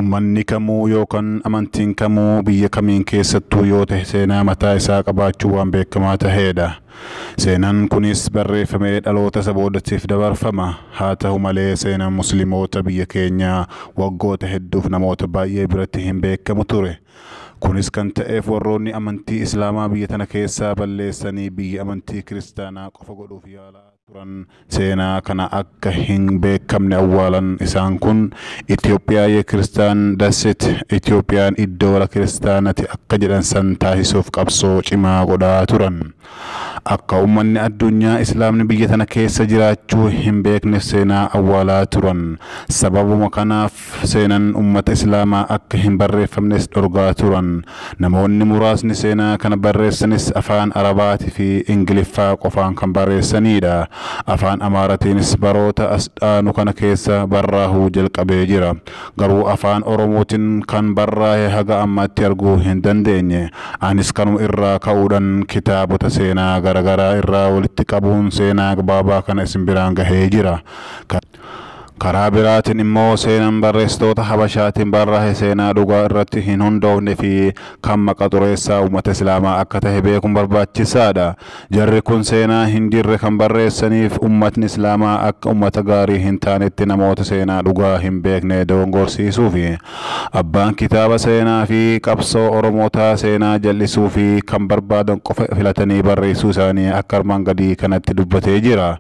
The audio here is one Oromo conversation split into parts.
Ummanni kamuu yookaan amantiin kamuu biyya kamiin keessattuu yoo ta'e seenaa mataa isaa qabaachuu waan beekamaa ta'edha. Seenaan kunis barreeffamee dhaloota isa boodatiif dabarfama. Haa ta'u malee seenaan musliimoota biyya keenyaa waggoota hedduuf namoota baay'ee biratti hin beekamu ture. Kunis kan ta'eef warroonni amantii Islaamaa biyya tana keessaa balleessanii biyya amantii kiristaanaa qofa godhuuf yaalaa turan seenaa kana akka hin beekamne awwaalan. Isaan kun Itoophiyaa የክርስቲያን ደሴት Itoophiyaan iddoo wala kiristaanati akka jedhan san taasisuuf qabsoo cimaa godhaa turan. Akka uummanni addunyaa Islaamni biyya tana keessa jiraachuu hin beekne seenaa awwaalaa turan. Sababuma kanaaf seenaan uummata Islaamaa akka hin barreeffamnes dhorgaa turan. Namoonni muraasni seenaa kana barreessanis afaan Arabaatii fi Ingiliffaa qofaan kan barreessanidha. Afaan Amaaratiinis baroota as dhaanu kana keessa barraahuu jalqabee jira. Garuu afaan Oromootiin kan barraahe haga ammaatti arguu hin dandeenye. Anis kanuma irraa ka'uudhaan kitaabota seenaa garaagaraa irraa walitti qabuun seenaa gabaabaa kana isin biraan gahee jira. Karaa biraatiin immoo seenaan barreessitoota Habashaatiin barraahe seenaa dhugaa irratti hin hundoofne fi kan maqa xureessaa uummata Islaamaa akka ta'e beekuun barbaachisaadha. Jarri kun seenaa hin jirre kan barreessaniif uummatni Islaamaa akka uummata gaarii hin taanetti namoota seenaa dhugaa hin beekne dogongorsiisuufi. Abbaan kitaaba seenaa fi qabsoo Oromootaa seenaa jal'isuu fi kan barbaadan qofa filatanii barreessuu isaanii akka armaan gadii kanatti dubbatee jira.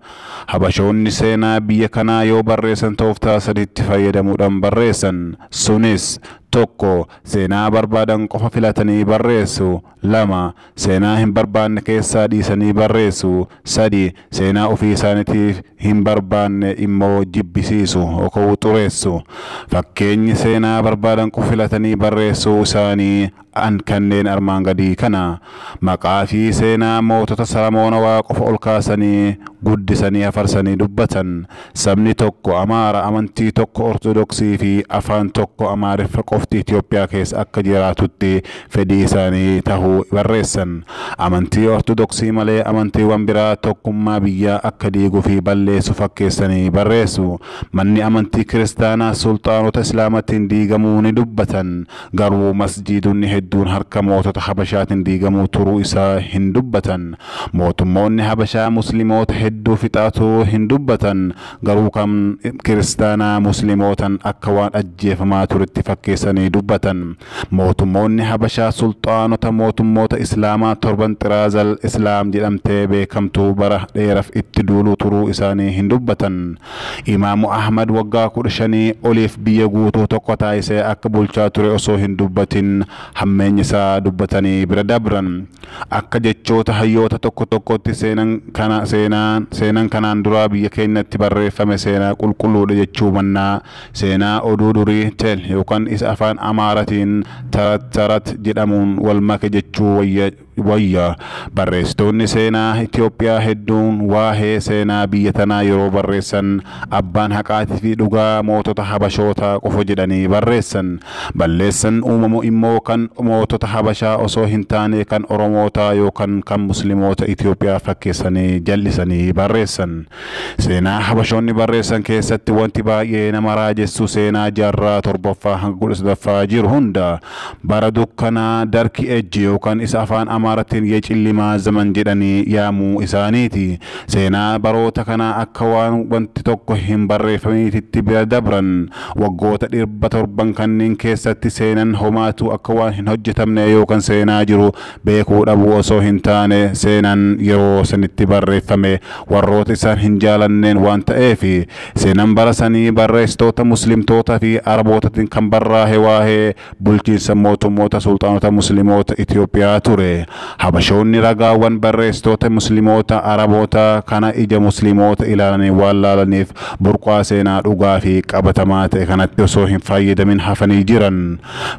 Habashoonni seenaa biyya kanaa yoo barreessan tooftaa sadiitti fayyadamuudhaan barreessan. Sunis tokko, seenaa barbaadan qofa filatanii barreessu. 2, seenaa hin barbaanne keessaa dhiisanii barreessu. 3, seenaa ofii isaaniitiif hin barbaanne immoo jibbisiisu yookaan xureessu. Fakkeenyi seenaa barbaadan qofa filatanii barreessuu isaanii an kanneen armaan gadii kana. Maqaa fi seenaa mootota Salamoonawaa qofa ol kaasanii guddisanii afarsanii dubbatan. Sabni tokko Amaara, amantii tokko Ortodoksii fi afaan tokko Amaariffa qofti Itoophiyaa keessa akka jiraatutti fedhii isaanii tahuu barreessan. Amantii Ortodoksii malee amantiiwwan biraa tokkummaa biyyaa akka diiguu fi balleessu fakkeessanii barreessu. Manni amantii kiristaanaa sulxaanota Islaamaatiin diigamuu ni dubbatan. Garuu masjiidonni hedduun harka mootota Habashaatiin diigamuu turuu isaa hin dubbatan. Mootummoonni Habashaa musliimoota hedduu fixaa turuu hin dubbatan. Garuu kan kiristaanaa musliimootaan akka waan ajjeefamaa turetti fakkeessanii dubbatan. Mootummoonni Habashaa sulxaanota mootummoota Islaamaa torban Xiraazal Islaam jedhamtee beekamtuu bara dheeraaf itti duuluu turuu isaanii hin dubbatan. Imaamu Ahmad waggaa 15 oliif biyya guutuu tokko taasisee akka bulchaa ture osoo hin dubbatin hammeenya isaa dubbatanii bira dabran. Akka jechoota hayyoota tokko tokkotti seenaan kanaan duraa biyya keenyatti barreeffame seenaa qulqulluudha jechuu mannaa seenaa oduu durii tel yookaan isa afaan Amaaratiin tarat tarat jedhamuun wal make jechuu wayya. Barreessitoonni seenaa Itoophiyaa hedduun waa'ee seenaa biyya tanaa yeroo barreessan abbaan haqaatii fi dhugaa mootota Habashootaa qofa jedhanii barreessan. Balleessan uumamu immoo kan mootota Habashaa osoo hin taane kan Oromootaa yookaan kan Musliimoota Itoophiyaa fakkeessanii jal'isanii barreessan. Seenaa Habashoonni barreessan keessatti wanti baay'ee nama raajessu seenaa jaarraa 7ffaa hanga 13ffaa jiru hunda bara dukkanaa darki ejji yookaan isa afaan Amaaratiin የጨለማ ዘመን jedhanii yaamuu isaaniiti. Seenaa baroota kanaa akka waan wanti tokko hin barreeffaminitti bira dabran. Waggoota 700 kanneen keessatti seenaan homaatu akka waan hin hojjetamne yookaan seenaa jiru beekuu dhabuu osoo hin taane seenaan yeroo sanitti barreeffame warroota isaan hin jaalanneen waan ta'eef seenaan bara sanii barreessitoota muslimtoota fi Arabootatiin kan barraahe waa'ee bulchiinsa mootummoota sulxaanota musliimoota Itoophiyaa ture. Habashoonni ragaawwan barreessitoota musliimoota Araboota kana ija musliimoota ilaalanii waan laalaniif burqaa seenaa dhugaa fi qabatamaa ta'e kanatti osoo hin fayyadamin hafanii jiran.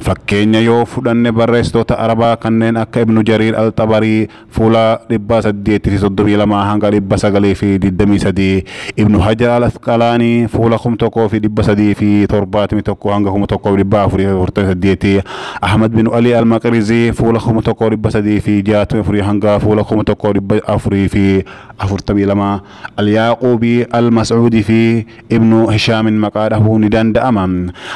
Fakkeenya yoo fudhanne barreessitoota Arabaa kanneen akka Ibnu Jariir Al-Xabarii fuula 832 hanga 923, Ibnu Hajar Al-Asqalaanii fuula 1371 hanga 1448, Ahmad bin Ali Al-Maqrizii fuula 1300 364 hanga fuula 1442, Al-Yaaquubii, Al-Mas'uudii fi Ibnu Hishaamin maqaa dhahuu ni danda'ama.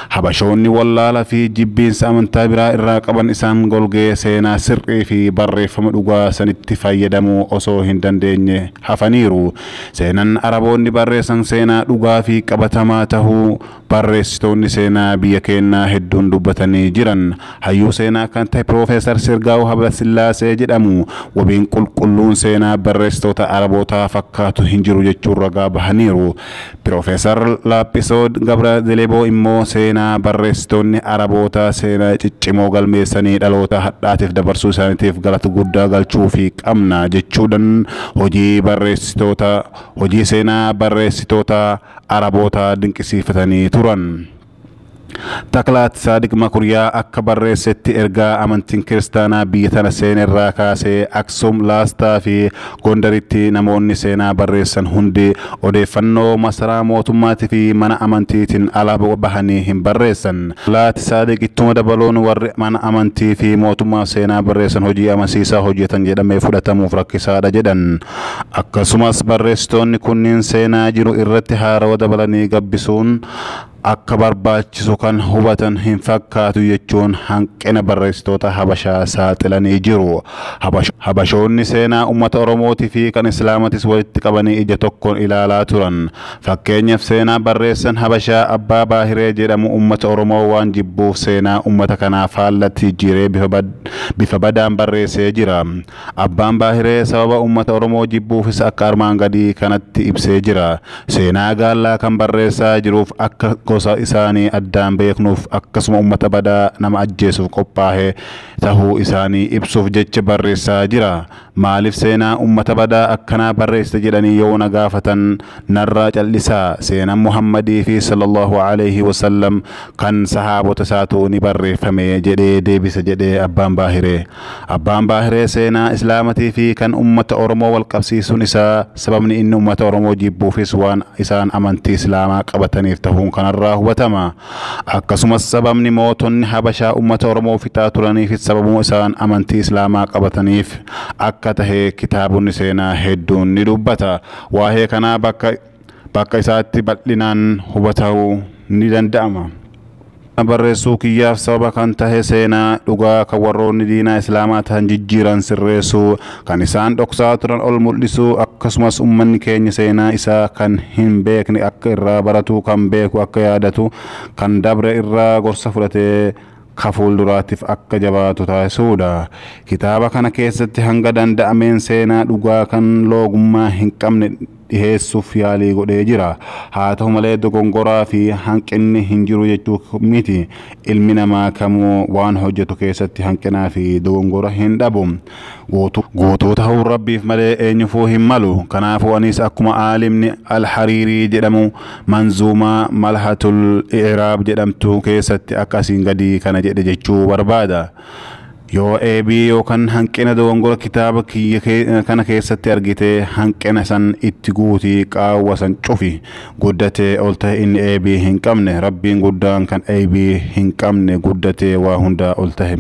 Habashoonni wallaala fi jibbiinsa amantaa biraa irraa qaban isaan golgee seenaa sirrii fi barreeffama dhugaa sanitti fayyadamuu osoo hin dandeenye hafaniiru. Seenaan Araboonni barreessan seenaa dhugaa fi qabatamaa tahuu barreessitoonni seenaa biyya keenyaa hedduun dubbatanii jiran. Hayyuu seenaa kan ta'e Piroofeesar Sirgaawu Hablasillaasee jedhamu wabiin qulqulluun seenaa barreessitoota Arabootaa fakkaatu hin jiru jechuun ragaa bahaniiru. Piroofeesar Laaphisoo Gabra Zeleboo immoo seenaa barreessitoonni Arabootaa seenaa ciccimoo galmeessanii dhaloota hadhaatiif dabarsuu isaaniitiif galata guddaa galchuu fi qabna jechuudhaan hojii barreessitoota hojii seenaa barreessitoota Arabootaa dinqisiifatanii turan. Taklaat Saadiq Makuriyaa akka barreessetti ergaa amantiin kiristaanaa biyya tana seenerraa kaasee Aksum, Laastaa fi Gondaritti namoonni seenaa barreessan hundi odeeffannoo masaraa mootummaatii fi mana amantiitiin ala bahanii hin barreessan. Laati Saadiq ittuma dabaluun warri mana amantii fi mootummaa seenaa barreessan hojii amansiisaa hojjetan jedhamee fudhatamuuf rakkisaadha jedhan. Akkasumas barreessitoonni kunniin seenaa jiru irratti haarawa dabalanii gabbisuun akka barbaachisu kan hubatan hin fakkaatu jechuun hanqina barreessitoota Habashaa saaxilanii jiru. Habashoonni seenaa uummata Oromootii fi kan Islaamatis walitti qabanii ija tokkoon ilaalaa turan. Fakkeenyaaf seenaa barreessan Habashaa Abbaa Baahiree jedhamu uummata Oromoo waan jibbuuf seenaa uummata kanaa faallatti jijjiiree bifa badaan barreessee jira. Abbaan Baahiree sababa uummata Oromoo jibbuufis akka armaan gadii kanatti ibsee jira. Seenaa gaallaa kan barreessaa jiruuf akka gosa isaanii addaan beeknuuf akkasuma uummata badaa nama ajjeesuuf qophaa'e tahuu isaanii ibsuuf jecha barreessaa jira. Maaliif seenaa uummata badaa akkanaa barreessite jedhanii yoo na gaafatan narraa callisaa. Seenaan Muhammadii fi sallallahu alaihi wasallam kan sahaabota isaatu ni barreeffame jedhee deebise jedhee Abbaan Baahiree. Abbaan Baahiree seenaa Islaamatii fi kan uummata Oromoo wal qabsiisuun isaa sababni inni uummata Oromoo jibbuufis waan isaan amantii Islaamaa qabataniif tahuun kanarraa hubatama. Akkasumas sababni mootonni Habashaa uummata Oromoo fixaa turaniifis sababuma isaan amantii Islaamaa qabataniif akka tahe kitaabonni seenaa hedduun ni dubbata. Waa'ee kanaa bakka isaatti bal'inaan hubatamuu ni danda'ama. Barreessuu kiyyaaf sababa kan tahe seenaa dhugaa kan warroonni diinaa Islaamaa ta'an jijjiiran sirreessuu, kan isaan dhoksaa turan ol mul'isuu, akkasumas uummanni keenya seenaa isaa kan hin beekne akka irraa baratu, kan beeku akka yaadatu, kan dabre irraa gorsa fudhatee ka fuulduraatiif akka jabaatu taasisuudha. Kitaaba kana keessatti hanga danda'ameen seenaa dhugaa kan loogummaa hin qabne dhiheessuuf yaalii godhee jira. Haa ta'u malee dogongoraa fi hanqinni hin jiru jechuu miti. Ilmi namaa kamuu waan hojjetu keessatti hanqinaa fi dogongora hin dhabu. Guutuu ta'uu Rabbiif malee eenyufuu hin malu. Kanaafuu anis akkuma aalimni Al-Hariirii jedhamu manzuumaa Malhatul I'raab jedhamtu keessatti akka asiin gadii kana jedhe jechuu barbaada. Yoo eebii yookaan hanqina dogongora kitaaba kiyya kana keessatti argite hanqina san itti guutii qaawwa san cufi. Guddatee ol ta'e inni eebii hin qabne, Rabbiin guddaan kan eebii hin qabne guddatee waa hundaa ol ta'e.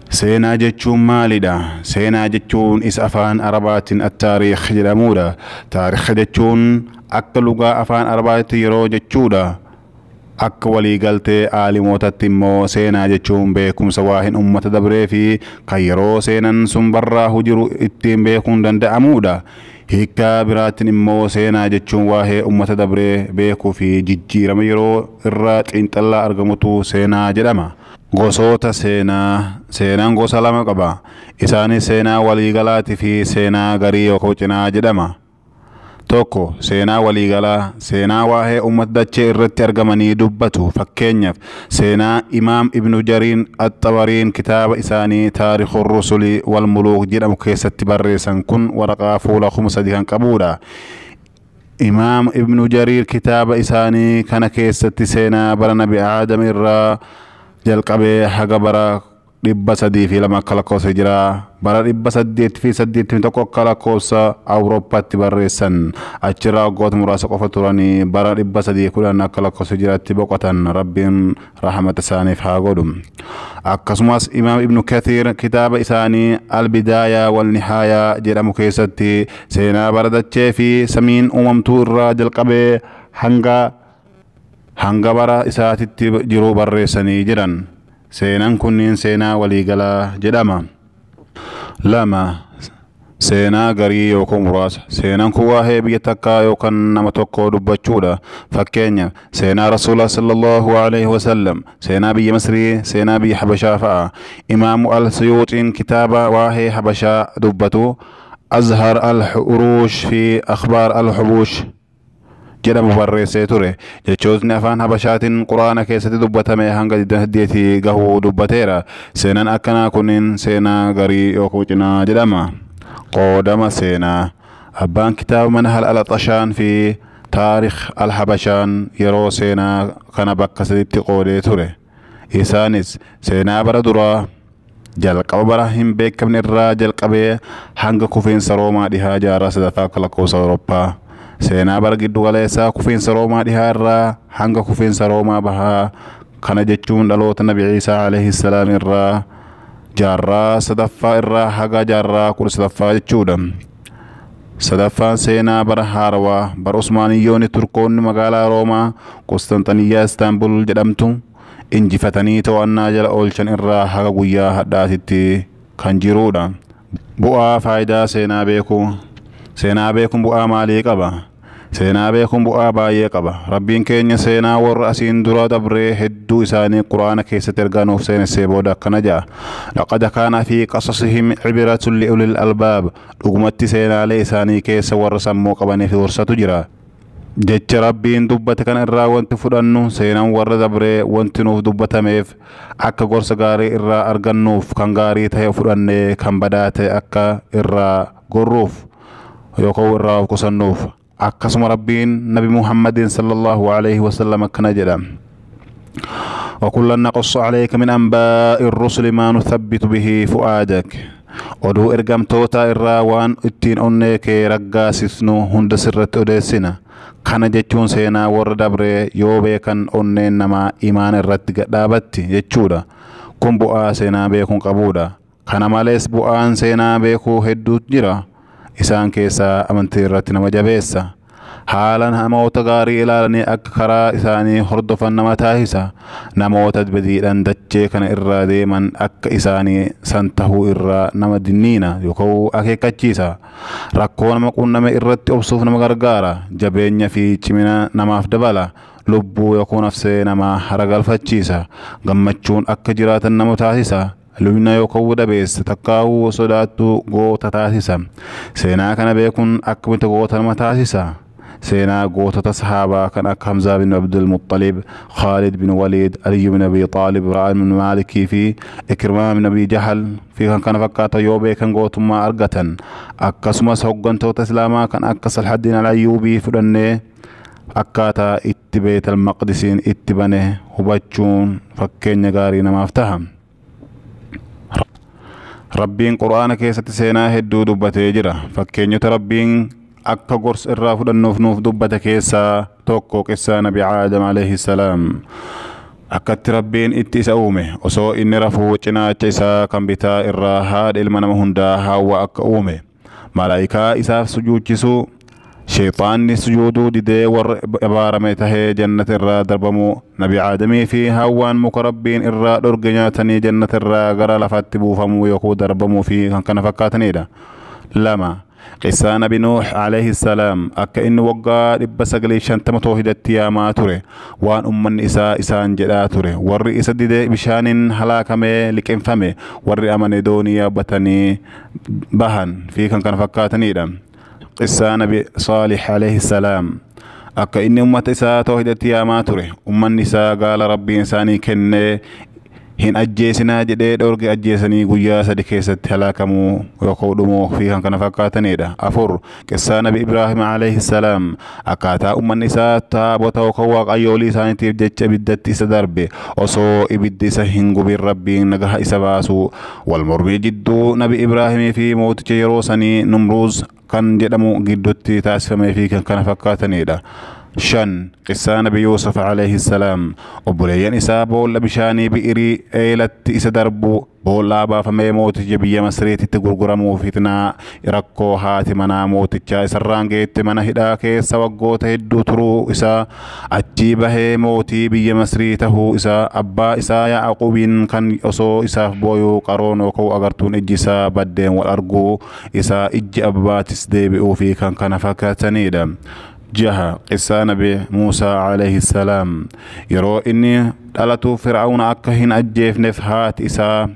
Seenaa jechuun maalidha? Seenaa jechuun isa afaan Arabaatiin at-taariikh jedhamudha. Taariikh jechuun akka lugaa afaan Arabaatti yeroo jechuudha. Akka waliigaltee aalimootatti immoo seenaa jechuun beekumsa waa hin uummata dabree fi kan yeroo seenan sun barraahu jiru ittiin beekuun danda'amudha. Hiikkaa biraatiin immoo seenaa jechuun waa'ee uummata dabree beekuu fi jijjiirama yeroo irraa xiinxallaa argamutu seenaa jedhama. Gosoota seenaa. Seenaan gosa lama qaba. Isaanis seenaa waliigalaatii fi seenaa garii yookaan cinaa jedhama. Tokko, seenaa waliigalaa, seenaa waa'ee uummata dachee irratti argamanii dubbatu. Fakkeenyaaf seenaa Imaam Ibnu Jariin Axxabariin kitaaba isaanii Taarikhur Rusulii wal Muluuk jedhamu keessatti barreessan kun waraqaa fuula 3000 kan qabudha. Imaam Ibnu Jariir kitaaba isaanii kana keessatti seenaa bara Nabi Aadam irraa jalqabee haga bara 302 akka lakkoofsa hijiraa bara 881 akka lakkoofsa Awurooppaatti barreessan. Achirraa waggoota muraasa qofa turanii bara 310 akka lakkoofsa hijiraatti boqotan. Rabbiin rahmata isaaniif haa godhu. Akkasumas Imaam Ibnu Kathiir kitaaba isaanii Albidaayaa wal Nihaayaa jedhamu keessatti seenaa bara dachee fi samiin uumamtuu irraa jalqabee hanga bara isaatitti jiru barreessanii jiran. Seenaan kunniin seenaa waliigalaa jedhama. 2. Seenaa garii yookaan muraasa. Seenaan kun waa'ee biyya takkaa yookaan nama tokkoo dubbachuudha. Fakkeenya seenaa Rasuula sallallahu alaihi wasallam, seenaa biyya Masrii, seenaa biyya Habashaa fa'a. Imaamu Al-Suyuuxiin kitaaba waa'ee Habashaa dubbatu Azhar Al-Uruush fi Akhbaar Al-Hubuush jedhamu barreessee ture. Jechootni afaan Habashaatiin Quraana keessatti dubbatame hanga 28 gahuu dubbateera. Seenaan akkanaa kunniin seenaa garii yookaan cinaa jedhama. Qoodama seenaa. Abbaan kitaaba Manhal Al-Xashaan fi Taarikh Al-Habashaan yeroo seenaa kana bakka saditti qoodee ture. Isaanis seenaa bara duraa jalqaba bara hin beekamne irraa jalqabee hanga kufiinsa Roomaa dhihaa jaarraa sadaffaa akka lakkoofsa Awurooppaa. Seenaa bara giddu galeessaa kufiinsa Roomaa dhihaa irraa hanga kufiinsa Roomaa bahaa, kana jechuun dhaloota Nabi Iisaa alayhi salaam irraa jaarraa sadaffaa irraa haga jaarraa 13ffaa jechuudha. Sadaffaan seenaa bara haarawaa bara Usmaaniyyoonni Turkoonni magaalaa Roomaa Qustantaniyaa Istaanbul jedhamtu injifatanii to'annaa jala oolchan irraa haga guyyaa hadhaatitti kan jirudha. Bu'aa faayidaa seenaa beekuu. Seenaa beekuun bu'aa maalii qaba? Seenaa beekuun bu'aa baay'ee qaba. Rabbiin keenya seenaa warra asiin dura dabree hedduu isaanii Quraana keessatti ergaa nuuf seenessee booda akkana jedha. Laqad kaana fi qasasihim cibratun liulil albaab. Dhugumatti seenaalee isaanii keessa warra sammuu qabaniif gorsatu jira. Jecha Rabbiin dubbate kana irraa wanti fudhannu seenaan warra dabree wanti nuuf dubbatameef akka gorsa gaarii irraa argannuuf, kan gaarii ta'e fudhannee kan badaa ta'e akka irraa gorruuf yookaan irraa of qusannuuf. Akkasuma Rabbiin Nabi Muhammadin sallallahu alaihi wasallam akkana jedha. وكلا نقص عليك من أنباء الرسل ما نثبت به فؤادك. Oduu ergamtoota irraa waan ittiin onnee kee raggaasisnu hunda sirratti odeessina. Kana jechuun seenaa warra dabree yoo beekan onneen namaa imaana irratti gadhaabatti jechuudha. Kun bu'aa seenaa beekuun qabuudha. Kana malees bu'aan seenaa beekuu hedduutu jira. Isaan keessaa amantii irratti nama jabeessa. Haala namoota gaarii ilaalanii akka karaa isaanii hordofan nama taasisa. Namoota badiidhaan dachee kana irraa deeman akka isaanii san tahuu irraa nama dinniina yookaan akeekkachiisa. Rakkoo nama qunname irratti obsuuf nama gargaara. Jabeenya fi cimina namaaf dabala. Lubbuu yookaan nafsee namaa hara galfachiisa. Gammachuun akka jiraatan nama taasisa. Lubna yookaan dabeessa takkaawuu sodaattuu goota taasisa. Seenaa kana beekuun akkamitti goota nama taasisa? Seenaa gootota sahaabaa kan akka Hamzaa bin Abdul Muttalib, Khaalid bin Waliid, Aliyyi bin Abi Xaalib, Ra'al bin Maalikii fi Ikrimaa bin Abi Jahal fi kan kana fakkaatan yoo beekan gootummaa argatan. Akkasumas hooggantoota Islaamaa kan akka Salhaddiin Al-Ayyuubii fudhannee akkaataa itti Beetal Maqdisiin itti bane hubachuun fakkeenya gaarii namaaf taha. Rabbiin Quraana keessatti seenaa hedduu dubbatee jira. Fakkeenyota Rabbiin akka gorsa irraa fudhannuuf nuuf dubbate keessaa tokko qissaa Nabi Aadam alayhi salaam. Akkatti Rabbiin itti isa uume osoo inni rafuu cinaacha isaa kan bitaa irraa haadha ilma nama hundaa Hawwa akka uume. Malaayikaa isaaf sujuudchisuu, sheexaanni sujuuduu didee warra abaarame tahee jannata irraa darbamuu, Nabi Aadamii fi Hawwaan muka Rabbiin irraa dhorge nyaatanii jannata irraa gara lafatti buufamuu yookaan darbamuu fi kan kana fakkaatanidha. 2. Qissaa Nabi Nuux alayhi salaam akka inni waggaa 950 toohidatti yaamaa ture, waan ummanni isaa isaan jedhaa ture. Warri isa dide bishaaniin halaakamee liqinfame, warri amane doonii yaabbatanii bahan fi kan kana fakkaatanidha. Qissaa Nabi Saalih alayhi salaam akka inni ummata isaa toohidatti yaamaa ture, ummanni isaa gaala Rabbiin isaanii kennee Hin ajjeesinaa jedhee dhorge ajjeesanii guyyaa 3 keessatti halaakamuu yookaan dhumuu fi kan kana fakkaatanidha. 4. Qissaa Nabi Ibraahim alayhi salaam akkaataa uummanni isaa taabota yookaan waaqayyoolii isaaniitiif jecha ibiddatti isa darbe osoo ibiddi isa hin gubin Rabbiin nagaha isa baasu. Wal mormii jidduu Nabi Ibraahimii fi mooticha yeroo sanii Numruuz kan jedhamu gidduutti taasifamee fi kan kana fakkaatanidha. 5. Qissaa Nabi Yuusuf alayhi salaam obboleeyyan isaa boolla bishaanii bi'irii eelatti isa darbu boollaa baafamee mooticha biyya Masriititti gurguramuu fitnaa rakkoo haati manaa mootichaa isarraan geette mana hidhaa keessa waggoota hedduu turuu isaa achii bahee mootii biyya Masrii tahuu isaa abbaa isaa Yaaquubiin kan osoo isaaf booyuu qaroon yookaan agartuun ijji isaa baddeen wal arguu isaa ijji abbaatis deebi'uu fi kan kana fakkaatanidha. 6. Qissaa Nabi Muusaa alayhi salaam yeroo inni dhalatu Fir'aawna akka hin ajjeefneef haati isaa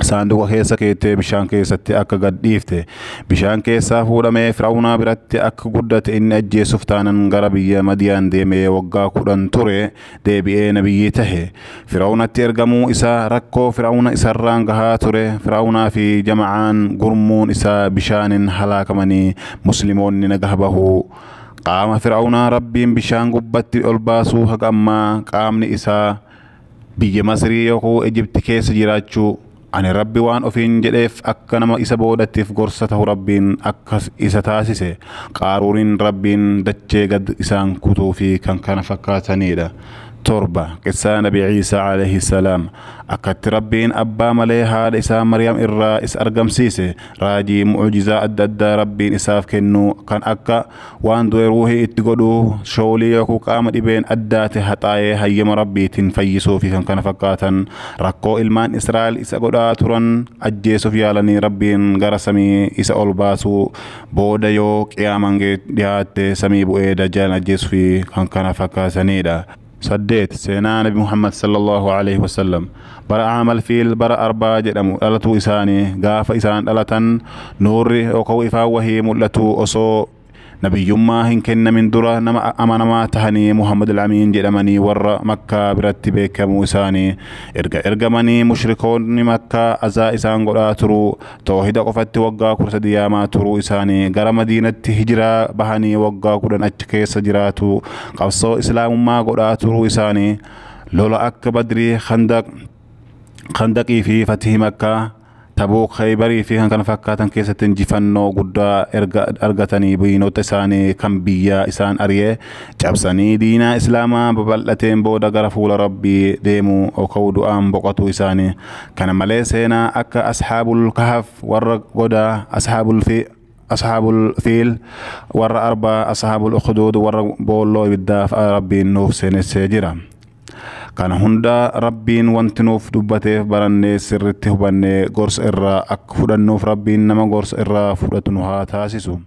saanduqa keessa keettee bishaan keessatti akka gad dhiifte bishaan keessaa fuudhamee Fir'aawnaa biratti akka guddate inni ajjeesuuf taanan gara biyya Madiyaan deemee waggaa 10 ture deebi'ee nabiyyii tahe. Fir'aawnatti ergamuu isaa rakkoo Fir'aawna isarraan gahaa ture Fir'aawnaa fi jama'aan gurmuun isaa bishaaniin halaakamanii musliimoonni nagaha bahuu. Qaama Fir'aawnaa Rabbiin bishaan gubbatti ol baasuu haga ammaa qaamni isaa biyya Masrii yookaan Ijipti keessa jiraachuu ani Rabbi waan ofiin jedheef akka nama isa boodattiif gorsa ta'u Rabbiin akka isa taasise. Qaaruuniin Rabbiin dachee gad isaan kutuu fi kan kana fakkaatanidha. 7. Qissaa Nabi Ciisaa alayhi salaam akkatti Rabbiin abbaa malee haadha isaa Maryam irraa isa argamsiise raajii mu'ujizaa adda addaa Rabbiin isaaf kennu kan akka waan du'e ruuhii itti godhuu shoolii yookaan qaama dhibeen addaate haxaa'ee hayyama Rabbiitiin fayyisuu fi kan kana fakkaatan rakkoo ilmaan Israa'el isa godhaa turan ajjeesuuf yaalanii Rabbiin gara samii isa ol baasuu booda yoo qiyaamaan dhiyaatte samii bu'ee dajjal ajjeesuu fi kan kana fakkaatanidha. 8. Seenaa Nabi Muhammad sallallahu alaihi wasallam bara aamal fiil bara 4 jedhamu dhalatuu isaanii gaafa isaan dhalatan nuurri yookaan ifaan wahii mul'atu osoo nabiyyummaa hin kennamin dura nama amanamaa tahanii Muhammad al-Amiin jedhamanii warra Makkaa biratti beekamuu isaanii erga ergamanii mushrikoonni Makkaa azaa isaan godhaa turuu toohida qofatti waggaa 13 yaamaa turuu isaanii gara Madiinatti hijiraa bahanii waggaa 10 achi keessa jiraatu qabsoo islaamummaa godhaa turuu isaanii lola akka Badrii Khandaqii fi Fatihii Makkaa Tabuuk Khaybarii fi kan kana fakkaatan keessatti injifannoo guddaa erga argatanii diinota isaanii kan biyya isaan ari'ee cabsanii diinaa islaamaa babal'ateen booda gara fuula Rabbii deemuu yookaan du'aan boqotuu isaanii. Kana malee seenaa akka Ashaabul Kahf warra godaa Ashaabul Fiil warra arbaa Ashaabul Ukhdud warra boolloo ibiddaa fa'a Rabbiin nuuf seenessee jira. Kana hunda Rabbiin wanti nuuf dubbateef barannee sirriitti hubannee gorsa irraa akka fudhannuuf Rabbiin nama gorsa irraa fudhatu nu haa taasisu.